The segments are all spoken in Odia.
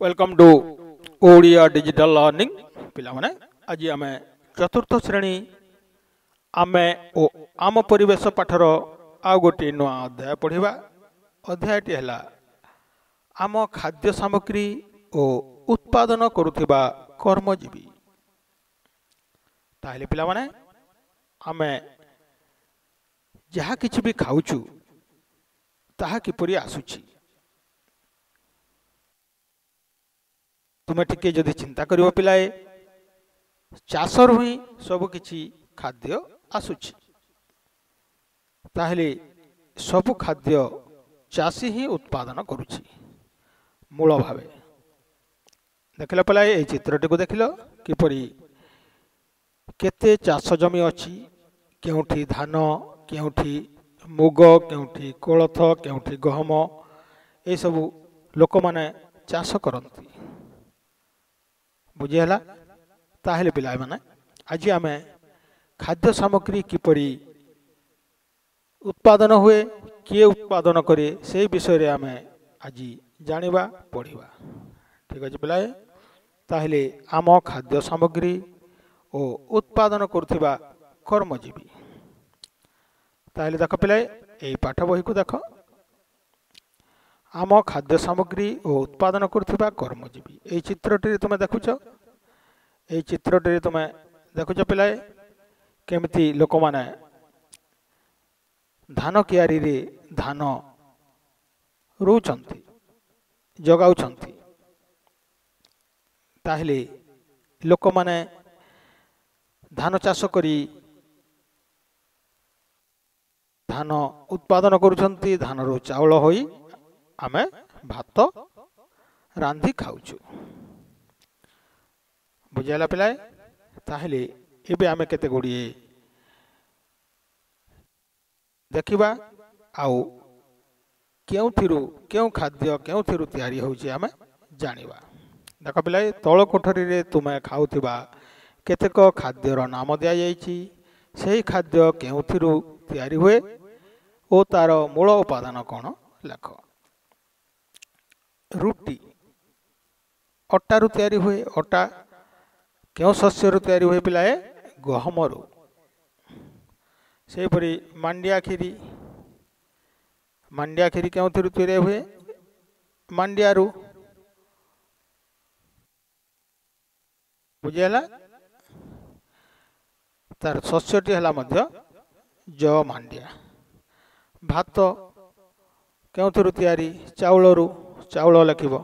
Welcome to Odia digital learning. ପିଲାମାନେ, ଆଜି ଆମେ ଚତୁର୍ଥ ଶ୍ରେଣୀ ଆମେ ଓ ଆମ ପରିବେଶ ପାଠର ଆଉ ଗୋଟିଏ ନୂଆ ଅଧ୍ୟାୟ ପଢ଼ିବା। ଅଧ୍ୟାୟଟି ହେଲା ଆମ ଖାଦ୍ୟ ସାମଗ୍ରୀ ଓ ଉତ୍ପାଦନ କରୁଥିବା କର୍ମଜୀବୀ। ତାହେଲେ ପିଲାମାନେ, ଆମେ ଯାହା କିଛି ବି ଖାଉଛୁ ତାହା କିପରି ଆସୁଛି, ତୁମେ ଟିକେ ଯଦି ଚିନ୍ତା କରିବ ପିଲାଏ, ଚାଷରୁ ହିଁ ସବୁକିଛି ଖାଦ୍ୟ ଆସୁଛି। ତାହେଲେ ସବୁ ଖାଦ୍ୟ ଚାଷୀ ହିଁ ଉତ୍ପାଦନ କରୁଛି ମୂଳ ଭାବେ। ଦେଖିଲ ପିଲାଏ, ଏଇ ଚିତ୍ରଟିକୁ ଦେଖିଲ କିପରି କେତେ ଚାଷ ଜମି ଅଛି, କେଉଁଠି ଧାନ, କେଉଁଠି ମୁଗ, କେଉଁଠି କୋଳଥ, କେଉଁଠି ଗହମ, ଏସବୁ ଲୋକମାନେ ଚାଷ କରନ୍ତି। ବୁଝିହେଲା? ତାହେଲେ ପିଲାମାନେ, ଆଜି ଆମେ ଖାଦ୍ୟ ସାମଗ୍ରୀ କିପରି ଉତ୍ପାଦନ ହୁଏ, କିଏ ଉତ୍ପାଦନ କରେ, ସେଇ ବିଷୟରେ ଆମେ ଆଜି ଜାଣିବା, ପଢ଼ିବା। ଠିକ୍ ଅଛି ପିଲାଏ? ତାହେଲେ ଆମ ଖାଦ୍ୟ ସାମଗ୍ରୀ ଓ ଉତ୍ପାଦନ କରୁଥିବା କର୍ମଜୀବୀ। ତାହେଲେ ଦେଖ ପିଲାଏ, ଏଇ ପାଠ ବହିକୁ ଦେଖ, ଆମ ଖାଦ୍ୟ ସାମଗ୍ରୀ ଓ ଉତ୍ପାଦନ କରୁଥିବା କର୍ମଜୀବୀ। ଏଇ ଚିତ୍ରଟିରେ ତୁମେ ଦେଖୁଛ, ଏଇ ଚିତ୍ରଟିରେ ତୁମେ ଦେଖୁଛ ପିଲାଏ, କେମିତି ଲୋକମାନେ ଧାନ କିଆରୀରେ ଧାନ ରୋଉଛନ୍ତି, ଜଗାଉଛନ୍ତି। ତାହେଲେ ଲୋକମାନେ ଧାନ ଚାଷ କରି ଧାନ ଉତ୍ପାଦନ କରୁଛନ୍ତି। ଧାନରୁ ଚାଉଳ ହୋଇ ଆମେ ଭାତ ରାନ୍ଧି ଖାଉଛୁ। ବୁଝିହେଲା ପିଲାଏ? ତାହେଲେ ଏବେ ଆମେ କେତେ ଗୁଡ଼ିଏ ଦେଖିବା ଆଉ କେଉଁଥିରୁ କେଉଁ ଖାଦ୍ୟ କେଉଁଥିରୁ ତିଆରି ହେଉଛି ଆମେ ଜାଣିବା। ଦେଖ ପିଲାଏ, ତଳ କୋଠରୀରେ ତୁମେ ଖାଉଥିବା କେତେକ ଖାଦ୍ୟର ନାମ ଦିଆଯାଇଛି। ସେହି ଖାଦ୍ୟ କେଉଁଥିରୁ ତିଆରି ହୁଏ ଓ ତାର ମୂଳ ଉପାଦାନ କ'ଣ ଲେଖ। ରୁଟି ଅଟାରୁ ତିଆରି ହୁଏ। ଅଟା କେଉଁ ଶସ୍ୟରୁ ତିଆରି ହୁଏ ପିଲାଏ? ଗହମରୁ। ସେହିପରି ମାଣ୍ଡିଆ କ୍ଷୀରି, ମାଣ୍ଡିଆ କ୍ଷୀରି କେଉଁଥିରୁ ତିଆରି ହୁଏ? ମାଣ୍ଡିଆରୁ। ବୁଝିହେଲା? ତାର ଶସ୍ୟଟି ହେଲା ମଧ୍ୟ ଜଅ ମାଣ୍ଡିଆ। ଭାତ କେଉଁଥିରୁ ତିଆରି? ଚାଉଳରୁ, ଚାଉଳ ଲେଖିବ।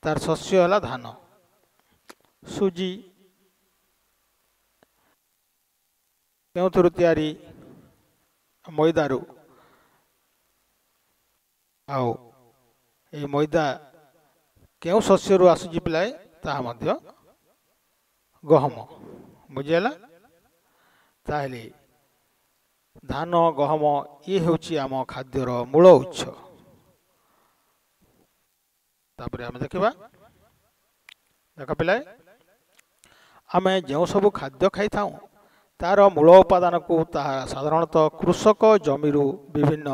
ତାର ଶସ୍ୟ ହେଲା ଧାନ। ସୁଜି କେଉଁଥିରୁ ତିଆରି? ମଇଦାରୁ। ଆଉ ଏଇ ମଇଦା କେଉଁ ଶସ୍ୟରୁ ଆସୁଛି ପିଲାଏ? ତାହା ମଧ୍ୟ ଗହମ। ବୁଝିହେଲା? ତାହେଲେ ଧାନ, ଗହମ ଇଏ ହେଉଛି ଆମ ଖାଦ୍ୟର ମୂଳ ଉତ୍ସ। ତାପରେ ଆମେ ଦେଖିବା, ଦେଖ ପିଲାଏ, ଆମେ ଯେଉଁ ସବୁ ଖାଦ୍ୟ ଖାଇଥାଉ ତାର ମୂଳ ଉପାଦାନକୁ ତାହା ସାଧାରଣତଃ କୃଷକ ଜମିରୁ ବିଭିନ୍ନ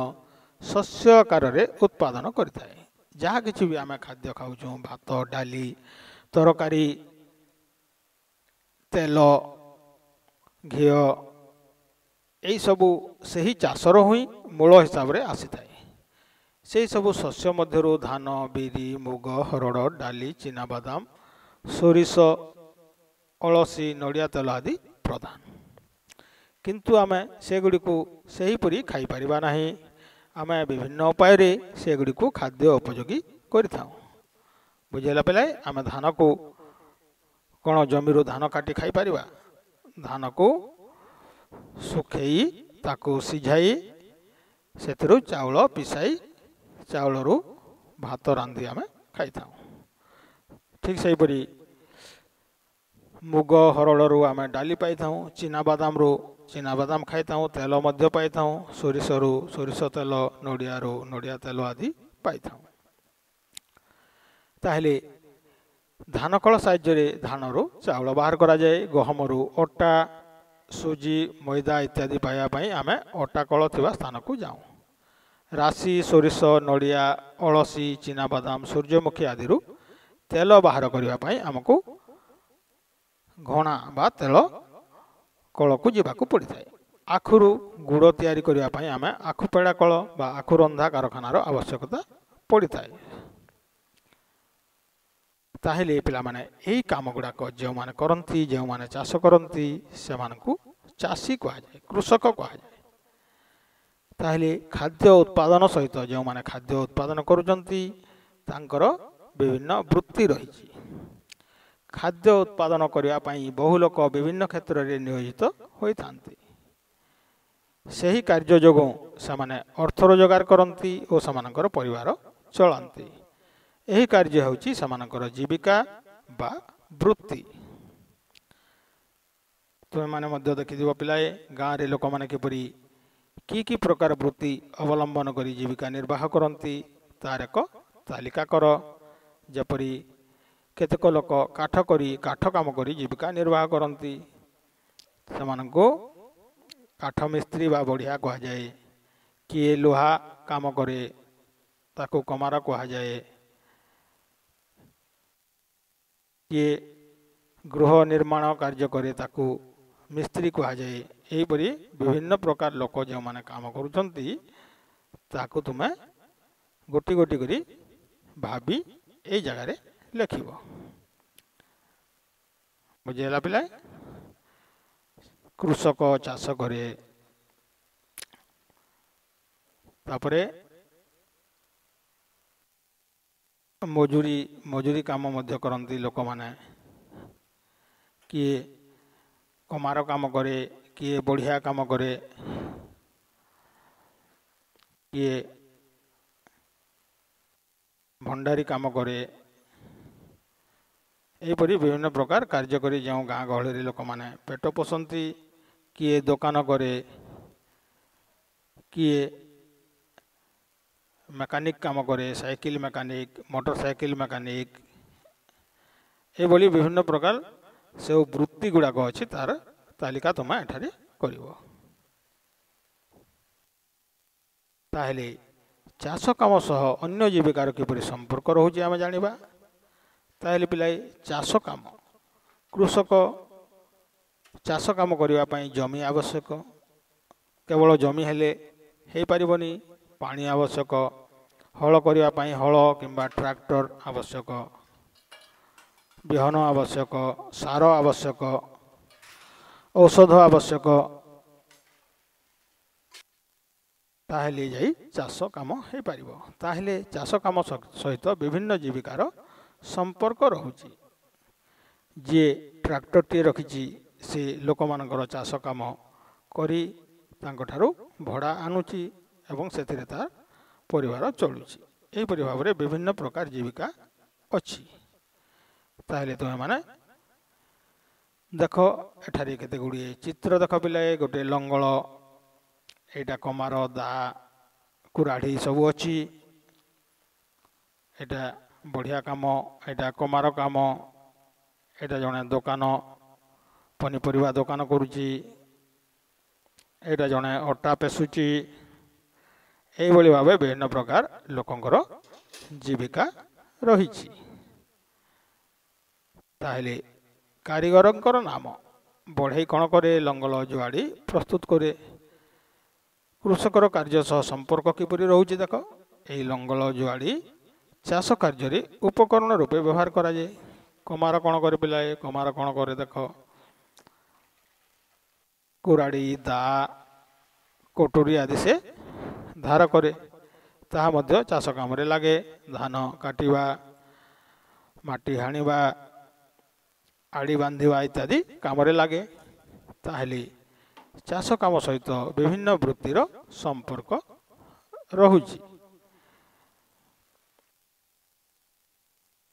ଶସ୍ୟ ଆକାରରେ ଉତ୍ପାଦନ କରିଥାଏ। ଯାହା କିଛି ବି ଆମେ ଖାଦ୍ୟ ଖାଉଛୁ, ଭାତ, ଡାଲି, ତରକାରୀ, ତେଲ, ଘିଅ, ଏଇସବୁ ସେହି ଚାଷର ହିଁ ମୂଳ ହିସାବରେ ଆସିଥାଏ। ସେଇ ସବୁ ଶସ୍ୟ ମଧ୍ୟରୁ ଧାନ, ବିରି, ମୁଗ, ହରଡ଼, ଡାଲି, ଚିନାବାଦାମ, ସୋରିଷ, ଅଳସୀ, ନଡ଼ିଆ ତେଲ ଆଦି ପ୍ରଧାନ। କିନ୍ତୁ ଆମେ ସେଗୁଡ଼ିକୁ ସେହିପରି ଖାଇପାରିବା ନାହିଁ। ଆମେ ବିଭିନ୍ନ ଉପାୟରେ ସେଗୁଡ଼ିକୁ ଖାଦ୍ୟ ଉପଯୋଗୀ କରିଥାଉ। ବୁଝିଲା ପିଲାଏ? ଆମେ ଧାନକୁ କ'ଣ ଜମିରୁ ଧାନ କାଟି ଖାଇପାରିବା? ଧାନକୁ ଶୁଖେଇ ତାକୁ ସିଝାଇ ସେଥିରୁ ଚାଉଳ ପିସାଇ ଚାଉଳରୁ ଭାତ ରାନ୍ଧି ଆମେ ଖାଇଥାଉ। ଠିକ୍ ସେହିପରି ମୁଗ, ହରଡ଼ରୁ ଆମେ ଡାଲି ପାଇଥାଉ, ଚିନାବାଦାମରୁ ଚିନାବାଦାମ ଖାଇଥାଉ, ତେଲ ମଧ୍ୟ ପାଇଥାଉ, ସୋରିଷରୁ ସୋରିଷ ତେଲ, ନଡ଼ିଆରୁ ନଡ଼ିଆ ତେଲ ଆଦି ପାଇଥାଉ। ତାହେଲେ ଧାନକଳ ସାହାଯ୍ୟରେ ଧାନରୁ ଚାଉଳ ବାହାର କରାଯାଏ। ଗହମରୁ ଅଟା, ସୁଜି, ମଇଦା ଇତ୍ୟାଦି ପାଇବା ପାଇଁ ଆମେ ଅଟା କଳ ଥିବା ସ୍ଥାନକୁ ଯାଉ। ରାଶି, ସୋରିଷ, ନଡ଼ିଆ, ଅଳସୀ, ଚିନାବାଦାମ, ସୂର୍ଯ୍ୟମୁଖୀ ଆଦିରୁ ତେଲ ବାହାର କରିବା ପାଇଁ ଆମକୁ ଘଣା ବା ତେଲ କଳକୁ ଯିବାକୁ ପଡ଼ିଥାଏ। ଆଖୁରୁ ଗୁଡ଼ ତିଆରି କରିବା ପାଇଁ ଆମେ ଆଖୁ ପେଡ଼ା କଳ ବା ଆଖୁ ରନ୍ଧା କାରଖାନାର ଆବଶ୍ୟକତା ପଡ଼ିଥାଏ। ତାହେଲେ ପିଲାମାନେ, ଏହି କାମ ଗୁଡ଼ାକ ଯେଉଁମାନେ କରନ୍ତି, ଯେଉଁମାନେ ଚାଷ କରନ୍ତି, ସେମାନଙ୍କୁ ଚାଷୀ କୁହାଯାଏ, କୃଷକ କୁହାଯାଏ। ତାହେଲେ ଖାଦ୍ୟ ଉତ୍ପାଦନ ସହିତ ଯେଉଁମାନେ ଖାଦ୍ୟ ଉତ୍ପାଦନ କରୁଛନ୍ତି, ତାଙ୍କର ବିଭିନ୍ନ ବୃତ୍ତି ରହିଛି। ଖାଦ୍ୟ ଉତ୍ପାଦନ କରିବା ପାଇଁ ବହୁ ଲୋକ ବିଭିନ୍ନ କ୍ଷେତ୍ରରେ ନିୟୋଜିତ ହୋଇଥାନ୍ତି। ସେହି କାର୍ଯ୍ୟ ଯୋଗୁଁ ସେମାନେ ଅର୍ଥ ରୋଜଗାର କରନ୍ତି ଓ ସେମାନଙ୍କର ପରିବାର ଚଳାନ୍ତି। ଏହି କାର୍ଯ୍ୟ ହେଉଛି ସେମାନଙ୍କର ଜୀବିକା ବା ବୃତ୍ତି। ତୁମେମାନେ ମଧ୍ୟ ଦେଖିଥିବ ପିଲାଏ, ଗାଁରେ ଲୋକମାନେ କିପରି କି କି ପ୍ରକାର ବୃତ୍ତି ଅବଲମ୍ବନ କରି ଜୀବିକା ନିର୍ବାହ କରନ୍ତି, ତାର ଏକ ତାଲିକା କର। ଯେପରି କେତେକ ଲୋକ କାଠ କରି, କାଠ କାମ କରି ଜୀବିକା ନିର୍ବାହ କରନ୍ତି, ସେମାନଙ୍କୁ କାଠ ମିସ୍ତ୍ରୀ ବା ବଢ଼ିଆ କୁହାଯାଏ। କିଏ ଲୁହା କାମ କରେ, ତାକୁ କମାର କୁହାଯାଏ। କିଏ ଗୃହ ନିର୍ମାଣ କାର୍ଯ୍ୟ କରେ, ତାକୁ ମିସ୍ତ୍ରୀ କୁହାଯାଏ। ଏହିପରି ବିଭିନ୍ନ ପ୍ରକାର ଲୋକ ଯେଉଁମାନେ କାମ କରୁଛନ୍ତି, ତାକୁ ତୁମେ ଗୋଟି ଗୋଟି କରି ଭାବି ଏଇ ଜାଗାରେ ଲେଖିବ। ବୁଝିହେଲା ପିଲା? କୃଷକ ଚାଷ କରେ, ତାପରେ ମଜୁରୀ କାମ ମଧ୍ୟ କରନ୍ତି ଲୋକମାନେ। କିଏ କମାର କାମ କରେ, କିଏ ବଢ଼ିଆ କାମ କରେ, କିଏ ଭଣ୍ଡାରୀ କାମ କରେ। ଏହିପରି ବିଭିନ୍ନ ପ୍ରକାର କାର୍ଯ୍ୟ କରି ଯେଉଁ ଗାଁ ଗହଳିରେ ଲୋକମାନେ ପେଟ ପୋଷନ୍ତି। କିଏ ଦୋକାନ କରେ, କିଏ ମେକାନିକ୍ କାମ କରେ, cycle mechanic, motor cycle mechanic, ଏଭଳି ବିଭିନ୍ନ ପ୍ରକାର ସବୁ ବୃତ୍ତି ଗୁଡ଼ାକ ଅଛି, ତାର ତାଲିକା ତୁମେ ଏଠାରେ କରିବ। ତାହେଲେ ଚାଷ କାମ ସହ ଅନ୍ୟ ଜୀବିକାର କିପରି ସମ୍ପର୍କ ରହୁଛି ଆମେ ଜାଣିବା। ତାହେଲେ ପିଲାଏ, ଚାଷ କାମ, କୃଷକ ଚାଷ କାମ କରିବା ପାଇଁ ଜମି ଆବଶ୍ୟକ। କେବଳ ଜମି ହେଲେ ହେଇପାରିବନି, ପାଣି ଆବଶ୍ୟକ। ହଳ କରିବା ପାଇଁ ହଳ କିମ୍ବା ଟ୍ରାକ୍ଟର ଆବଶ୍ୟକ, ବିହନ ଆବଶ୍ୟକ, ସାର ଆବଶ୍ୟକ, ଔଷଧ ଆବଶ୍ୟକ, ତାହେଲେ ଯାଇ ଚାଷ କାମ ହେଇପାରିବ। ତାହେଲେ ଚାଷ କାମ ସହିତ ବିଭିନ୍ନ ଜୀବିକାର ସମ୍ପର୍କ ରହୁଛି। ଯିଏ ଟ୍ରାକ୍ଟରଟିଏ ରଖିଛି, ସେ ଲୋକମାନଙ୍କର ଚାଷ କାମ କରି ତାଙ୍କଠାରୁ ଭଡ଼ା ଆଣୁଛି ଏବଂ ସେଥିରେ ତା ପରିବାର ଚଳୁଛି। ଏହିପରି ଭାବରେ ବିଭିନ୍ନ ପ୍ରକାର ଜୀବିକା ଅଛି। ତାହେଲେ ତୁମେମାନେ ଦେଖ, ଏଠାରେ କେତେ ଗୁଡ଼ିଏ ଚିତ୍ର ଦେଖ ପିଲାଏ। ଗୋଟେ ଲଙ୍ଗଳ, ଏଇଟା କମାର, ଦା, କୁରାଢ଼ୀ ସବୁ ଅଛି। ଏଇଟା ବଢ଼ିଆ କାମ, ଏଇଟା କମାର କାମ। ଏଇଟା ଜଣେ ଦୋକାନ, ପନିପରିବା ଦୋକାନ କରୁଛି। ଏଇଟା ଜଣେ ଅଟା ପେଷୁଛି। ଏଇଭଳି ଭାବେ ବିଭିନ୍ନ ପ୍ରକାର ଲୋକଙ୍କର ଜୀବିକା ରହିଛି। ତାହେଲେ କାରିଗରଙ୍କର ନାମ। ବଢ଼େଇ କ'ଣ କରେ? ଲଙ୍ଗଳ, ଜୁଆଡ଼ି ପ୍ରସ୍ତୁତ କରେ। କୃଷକର କାର୍ଯ୍ୟ ସହ ସମ୍ପର୍କ କିପରି ରହୁଛି ଦେଖ। ଏହି ଲଙ୍ଗଳ, ଜୁଆଡ଼ି ଚାଷ କାର୍ଯ୍ୟରେ ଉପକରଣ ରୂପେ ବ୍ୟବହାର କରାଯାଏ। କମାର କ'ଣ କରେ ପିଲାଏ? କମାର କ'ଣ କରେ ଦେଖ। କୁରାଢ଼ୀ, ଦା, କଟୁରୀ ଆଦି ସେ ଧାର କରେ, ତାହା ମଧ୍ୟ ଚାଷ କାମରେ ଲାଗେ। ଧାନ କାଟିବା, ମାଟି ହାଣିବା, ଆଡ଼ି ବାନ୍ଧିବା ଇତ୍ୟାଦି କାମରେ ଲାଗେ। ତାହେଲେ ଚାଷ କାମ ସହିତ ବିଭିନ୍ନ ବୃତ୍ତିର ସମ୍ପର୍କ ରହୁଛି।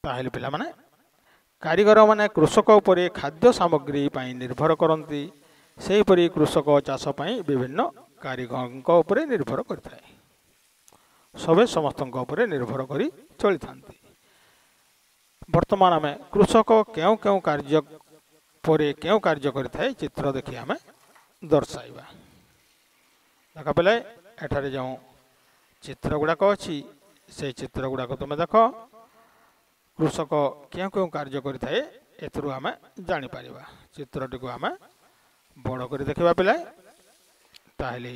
ତାହେଲେ ପିଲାମାନେ, କାରିଗରମାନେ କୃଷକ ଉପରେ ଖାଦ୍ୟ ସାମଗ୍ରୀ ପାଇଁ ନିର୍ଭର କରନ୍ତି, ସେହିପରି କୃଷକ ଚାଷ ପାଇଁ ବିଭିନ୍ନ କାରିଗରଙ୍କ ଉପରେ ନିର୍ଭର କରିଥାଏ। ସବେ ସମସ୍ତଙ୍କ ଉପରେ ନିର୍ଭର କରି ଚଳିଥାନ୍ତି। ବର୍ତ୍ତମାନ ଆମେ କୃଷକ କେଉଁ କେଉଁ କାର୍ଯ୍ୟ ପରେ କେଉଁ କାର୍ଯ୍ୟ କରିଥାଏ, ଚିତ୍ର ଦେଖି ଆମେ ଦର୍ଶାଇବା। ଦେଖ ପିଲାଏ, ଏଠାରେ ଯେଉଁ ଚିତ୍ର ଗୁଡ଼ାକ ଅଛି, ସେ ଚିତ୍ର ଗୁଡ଼ାକ ତୁମେ ଦେଖ। କୃଷକ କେଉଁ କେଉଁ କାର୍ଯ୍ୟ କରିଥାଏ, ଏଥିରୁ ଆମେ ଜାଣିପାରିବା। ଚିତ୍ରଟିକୁ ଆମେ ବଡ଼ କରି ଦେଖିବା ପିଲାଏ। ତାହେଲେ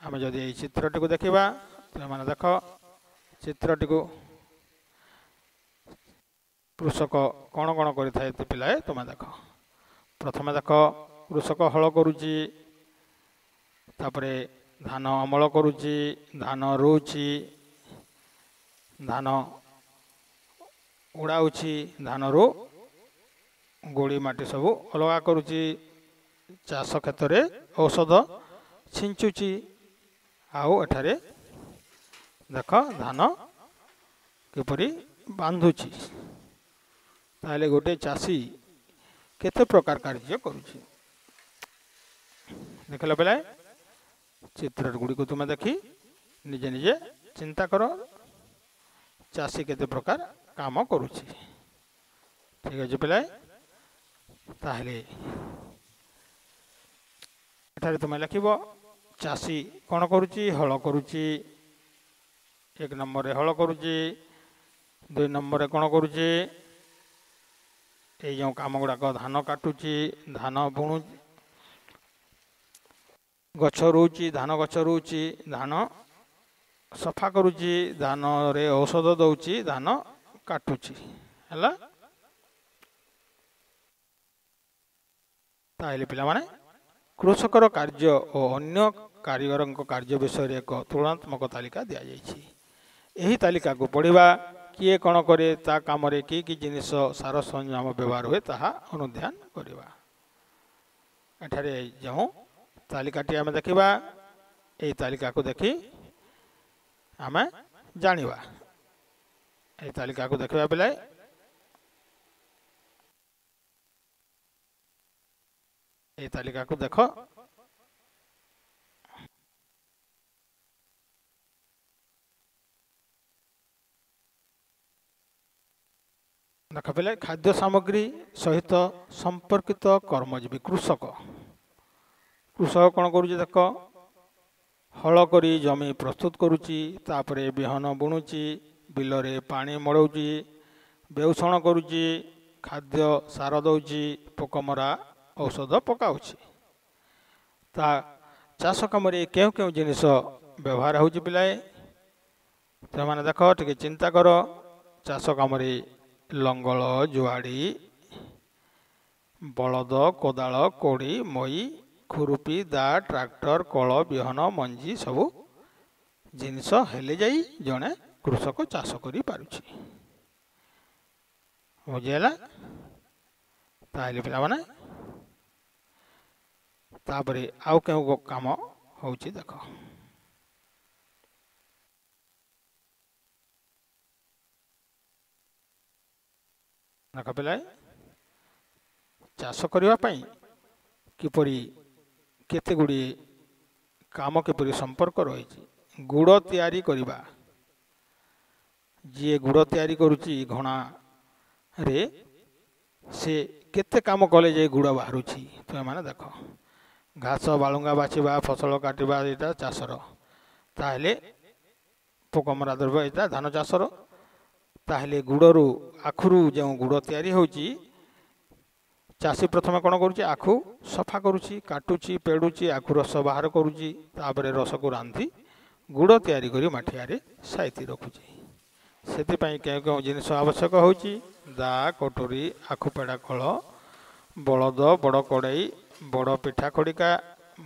ଆମେ ଯଦି ଏଇ ଚିତ୍ରଟିକୁ ଦେଖିବା, ତୁମେମାନେ ଦେଖ ଚିତ୍ରଟିକୁ, କୃଷକ କ'ଣ କ'ଣ କରିଥାଏ ପିଲାଏ ତୁମେ ଦେଖ। ପ୍ରଥମେ ଦେଖ, କୃଷକ ହଳ କରୁଛି, ତାପରେ ଧାନ ଅମଳ କରୁଛି, ଧାନ ରୋଉଛି, ଧାନ ଉଡ଼ାଉଛି, ଧାନରୁ ଗୋଡ଼ି ମାଟି ସବୁ ଅଲଗା କରୁଛି, ଚାଷ କ୍ଷେତରେ ଔଷଧ ଛିଞ୍ଚୁଛି, ଆଉ ଏଠାରେ ଦେଖ ଧାନ କିପରି ବାନ୍ଧୁଛି। ତାହେଲେ ଗୋଟେ ଚାଷୀ କେତେ ପ୍ରକାର କାର୍ଯ୍ୟ କରୁଛି ଦେଖିଲା ବେଳେ। ଚିତ୍ର ଗୁଡ଼ିକୁ ତୁମେ ଦେଖି ନିଜେ ନିଜେ ଚିନ୍ତା କର, ଚାଷୀ କେତେ ପ୍ରକାର କାମ କରୁଛି। ଠିକ୍ ଅଛି ପିଲାଏ, ତାହେଲେ ଏଠାରେ ତୁମେ ଲେଖିବ ଚାଷୀ କ'ଣ କରୁଛି। ହଳ କରୁଛି, 1 ନମ୍ବରରେ ହଳ କରୁଛି। 2 ନମ୍ବରରେ କ'ଣ କରୁଛି? ଏଇ ଯେଉଁ କାମ ଗୁଡ଼ାକ, ଧାନ କାଟୁଛି, ଧାନ ବୁଣୁ, ଗଛ ରୁଉଛି, ଧାନ ଗଛ ରୁଉଛି, ଧାନ ସଫା କରୁଛି, ଧାନରେ ଔଷଧ ଦେଉଛି, ଧାନ କାଟୁଛି। ହେଲା, ତାହେଲେ ପିଲାମାନେ, କୃଷକର କାର୍ଯ୍ୟ ଓ ଅନ୍ୟ କାରିଗରଙ୍କ କାର୍ଯ୍ୟ ବିଷୟରେ ଏକ ତୁଳନାତ୍ମକ ତାଲିକା ଦିଆଯାଇଛି। ଏହି ତାଲିକାକୁ ପଢ଼ିବା। କିଏ କ'ଣ କରେ, ତା କାମରେ କି କି ଜିନିଷ, ସାର ସରଞ୍ଜାମ ବ୍ୟବହାର ହୁଏ, ତାହା ଅନୁଧ୍ୟାନ କରିବା। ଏଠାରେ ଯେଉଁ ତାଲିକାଟି ଆମେ ଦେଖିବା, ଏହି ତାଲିକାକୁ ଦେଖି ଆମେ ଜାଣିବା। ଏହି ତାଲିକାକୁ ଦେଖିବା ପିଲାଏ। ଏହି ତାଲିକାକୁ ଦେଖ। ଦେଖ ପିଲେ, ଖାଦ୍ୟ ସାମଗ୍ରୀ ସହିତ ସମ୍ପର୍କିତ କର୍ମଜୀବୀ କୃଷକ। କୃଷକ କ'ଣ କରୁଛି ଦେଖ। ହଳ କରି ଜମି ପ୍ରସ୍ତୁତ କରୁଛି, ତାପରେ ବିହନ ବୁଣୁଛି, ବିଲରେ ପାଣି ମଡ଼ଉଛି, ବେଉଷଣ କରୁଛି, ଖାଦ୍ୟ ସାର ଦେଉଛି, ପୋକମରା ଔଷଧ ପକାଉଛି। ତା ଚାଷ କାମରେ କେଉଁ କେଉଁ ଜିନିଷ ବ୍ୟବହାର ହେଉଛି ପିଲାଏ ସେମାନେ ଦେଖ, ଟିକେ ଚିନ୍ତା କର। ଚାଷ କାମରେ ଲଙ୍ଗଳ, ଜୁଆଡ଼ି, ବଳଦ, କୋଦାଳ, କୋଡ଼ି, ମଇ, ଖୁରୁପି, ଦା, ଟ୍ରାକ୍ଟର, କଳ, ବିହନ, ମଞ୍ଜି ସବୁ ଜିନିଷ ହେଲେ ଯାଇ ଜଣେ କୃଷକ ଚାଷ କରିପାରୁଛି। ବୁଝିହେଲା? ତାହେଲେ ପିଲାମାନେ, ତାପରେ ଆଉ କେଉଁ କାମ ହେଉଛି ଦେଖ। ଦେଖ ପିଲାଏ, ଚାଷ କରିବା ପାଇଁ କିପରି କେତେ ଗୁଡ଼ିଏ କାମ କିପରି ସମ୍ପର୍କ ରହିଛି। ଗୁଡ଼ ତିଆରି କରିବା, ଯିଏ ଗୁଡ଼ ତିଆରି କରୁଛି ଘଣାରେ, ସେ କେତେ କାମ କଲେ ଯାଇ ଗୁଡ଼ ବାହାରୁଛି ତୁମେମାନେ ଦେଖ। ଘାସ ବାଳୁଙ୍ଗା ବାଛିବା, ଫସଲ କାଟିବା, ଏଇଟା ଚାଷର। ତାହେଲେ ପୋକମରା ଦ୍ରବ୍ୟ, ଏଇଟା ଧାନ ଚାଷର। ତାହେଲେ ଗୁଡ଼ରୁ, ଆଖୁରୁ ଯେଉଁ ଗୁଡ଼ ତିଆରି ହେଉଛି, ଚାଷୀ ପ୍ରଥମେ କ'ଣ କରୁଛି? ଆଖୁ ସଫା କରୁଛି, କାଟୁଛି, ପେଡ଼ୁଛି, ଆଖୁ ରସ ବାହାର କରୁଛି, ତାପରେ ରସକୁ ରାନ୍ଧି ଗୁଡ଼ ତିଆରି କରି ମାଠିଆରେ ସାଇତି ରଖୁଛି। ସେଥିପାଇଁ କେଉଁ କେଉଁ ଜିନିଷ ଆବଶ୍ୟକ ହେଉଛି? ଦା, କଟୁରୀ, ଆଖୁ ପେଡ଼ା କଳ, ବଳଦ, ବଡ଼ କଡ଼େଇ, ବଡ଼ ପିଠା ଖଡ଼ିକା,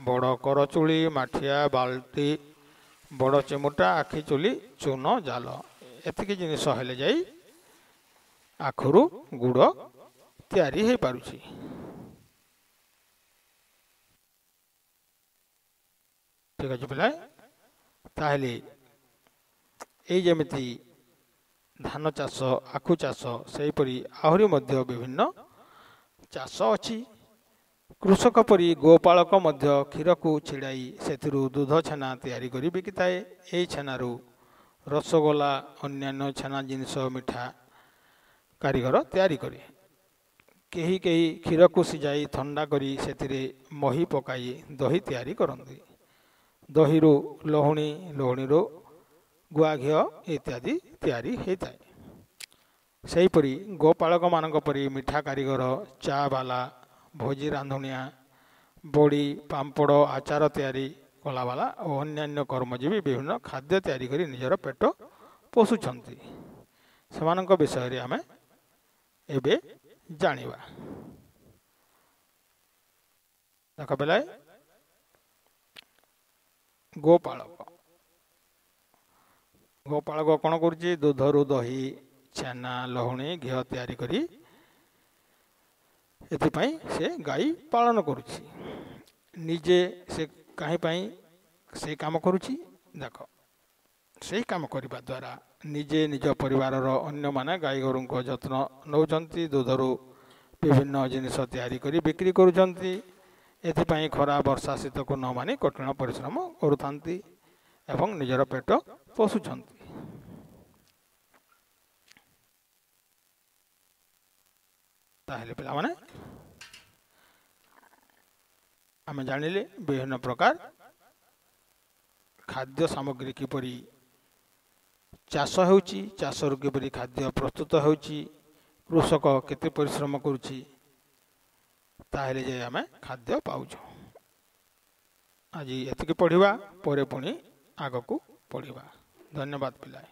ବଡ଼ କରଚୁଳି, ମାଠିଆ, ବାଲ୍ଟି, ବଡ଼ ଚିମୁଟା, ଆଖି ଚୁଲି, ଚୂନ, ଜାଲ। ଏତିକି ଜିନିଷ ହେଲେ ଯାଇ ଆଖୁରୁ ଗୁଡ଼ ତିଆରି ହେଇପାରୁଛି। ଠିକ୍ ଅଛି ପିଲାଏ, ତାହେଲେ ଏଇ ଯେମିତି ଧାନ ଚାଷ, ଆଖୁ ଚାଷ, ସେହିପରି ଆହୁରି ମଧ୍ୟ ବିଭିନ୍ନ ଚାଷ ଅଛି। କୃଷକ ପରି ଗୋପାଳକ ମଧ୍ୟ କ୍ଷୀରକୁ ଛିଡ଼ାଇ ସେଥିରୁ ଦୁଧ, ଛେନା ତିଆରି କରି ବିକିଥାଏ। ଏହି ଛେନାରୁ ରସଗୋଲା, ଅନ୍ୟାନ୍ୟ ଛେନା ଜିନିଷ, ମିଠା କାରିଗର ତିଆରି କରେ। କେହି କେହି କ୍ଷୀରକୁ ସିଝାଇ ଥଣ୍ଡା କରି ସେଥିରେ ମହି ପକାଇ ଦହି ତିଆରି କରନ୍ତି। ଦହିରୁ ଲହୁଣୀ, ଲହୁଣୀରୁ ଗୁଆ ଘିଅ ଇତ୍ୟାଦି ତିଆରି ହୋଇଥାଏ। ସେହିପରି ଗୋପାଳକମାନଙ୍କ ପରି ମିଠା କାରିଗର, ଚା ବାଲା, ଭୋଜି ରାନ୍ଧୁଣିଆ, ବଡ଼ି, ପାମ୍ପଡ଼, ଆଚାର ତିଆରି କଲାବାଲା ଓ ଅନ୍ୟାନ୍ୟ କର୍ମଜୀବୀ ବିଭିନ୍ନ ଖାଦ୍ୟ ତିଆରି କରି ନିଜର ପେଟ ପୋଷୁଛନ୍ତି। ସେମାନଙ୍କ ବିଷୟରେ ଆମେ ଏବେ ଜାଣିବା। ଦେଖ ପିଲାଏ, ଗୋପାଳକ। ଗୋପାଳକ କ'ଣ କରୁଛି? ଦୁଧରୁ ଦହି, ଛେନା, ଲହୁଣୀ, ଘିଅ ତିଆରି କରି ଏଥିପାଇଁ ସେ ଗାଈ ପାଳନ କରୁଛି। ନିଜେ ସେ କାହିଁ ପାଇଁ ସେ କାମ କରୁଛି? ଦେଖ, ସେଇ କାମ କରିବା ଦ୍ୱାରା ନିଜେ ନିଜ ପରିବାରର ଅନ୍ୟମାନେ ଗାଈ ଗୋରୁଙ୍କ ଯତ୍ନ ନେଉଛନ୍ତି, ଦୁଧରୁ ବିଭିନ୍ନ ଜିନିଷ ତିଆରି କରି ବିକ୍ରି କରୁଛନ୍ତି। ଏଥିପାଇଁ ଖରା, ବର୍ଷା, ଶୀତକୁ ନ ମାନି କଠିନ ପରିଶ୍ରମ କରୁଥାନ୍ତି ଏବଂ ନିଜର ପେଟ ପୋଷୁଛନ୍ତି। ତାହେଲେ ପିଲାମାନେ, ଆମେ ଜାଣିଲେ ବିଭିନ୍ନ ପ୍ରକାର ଖାଦ୍ୟ ସାମଗ୍ରୀ କିପରି ଚାଷ ହେଉଛି, ଚାଷରୁ କିପରି ଖାଦ୍ୟ ପ୍ରସ୍ତୁତ ହେଉଛି, କୃଷକ କେତେ ପରିଶ୍ରମ କରୁଛି, ତାହେଲେ ଯାଇ ଆମେ ଖାଦ୍ୟ ପାଉଛୁ। ଆଜି ଏତିକି ପଢ଼ିବା, ପରେ ପୁଣି ଆଗକୁ ପଢ଼ିବା। ଧନ୍ୟବାଦ ପିଲାଏ।